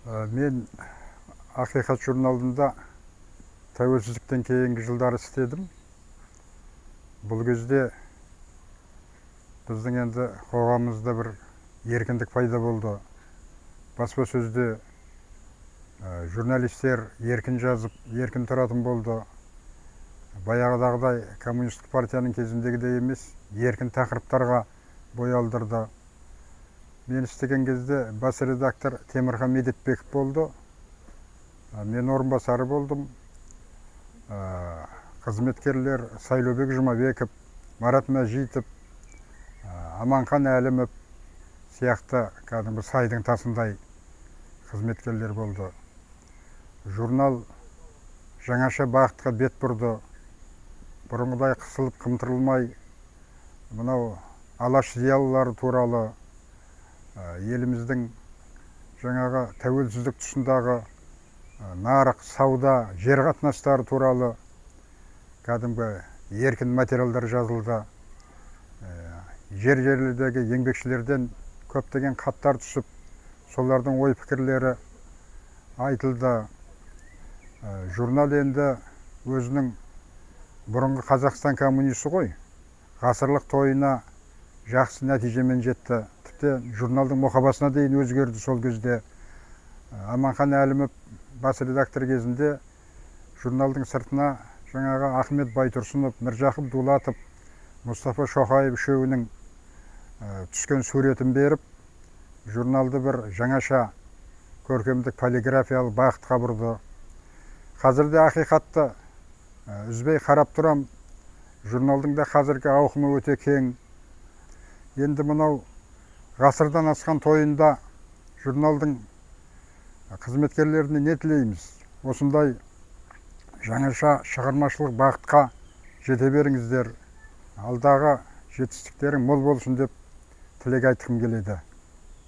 Мен «Ақиқат» журналында тәуелсіздіктен кейінгі жылдары істедім. Бұл кезде біздің енді қоғамымызда бір еркіндік пайда болды. Баспасөзде журналистер еркін жазып, еркін тұратын болды. Баяғыдағыдай, коммунистік партияның кезіндегідей емес, еркін тақырыптарға бой алдырды. Мен істеген кезде бас редактор Темірхан Медетбеков болды. Мен орынбасары болдым. Қызметкерлер Сайлаубек Жұмабеков, Марат Мәжитов, Аманхан Әлімов сияқты кәдімгі сайдың тасындай қызметкерлер болды. Журнал жаңаша бағытқа бет бұрды. Бұрынғыдай қысылып қымтырылмай, мынау Алаш зиялылары туралы, еліміздің жаңағы тәуелсіздік тұсындағы нарық, сауда, жер қатынастары туралы кәдімгі еркін материалдар жазылды. Жер жерлердегі еңбекшілерден көптеген хаттар түсіп, солардың ой пікірлері айтылды. Журнал енді өзінің бұрынғы Қазақстан коммунисі ғой, ғасырлық тойына жақсы нәтижемен жетті. Тіпті журналдың мұқабасына дейін өзгерді сол кезде. Аманхан Әлімов бас редактор кезінде журналдың сыртына жаңағы Ахмет Байтұрсынов, Міржақып Дулатов, Мұстафа Шоқаев үшеуінің түскен суретін беріп, журналды бір жаңаша көркемдік полиграфиялық бағытқа бұрды. Қазір де «Ақиқатты» үзбей қарап тұрам. Журналдың да қазіргі ауқымы өте кең. Енді мынау ғасырдан асқан тойында журналдың қызметкерлеріне не тілейміз? Осындай жаңаша шығармашылық бағытқа жете беріңіздер, алдағы жетістіктерің мол болсын деп тілек айтқым келеді.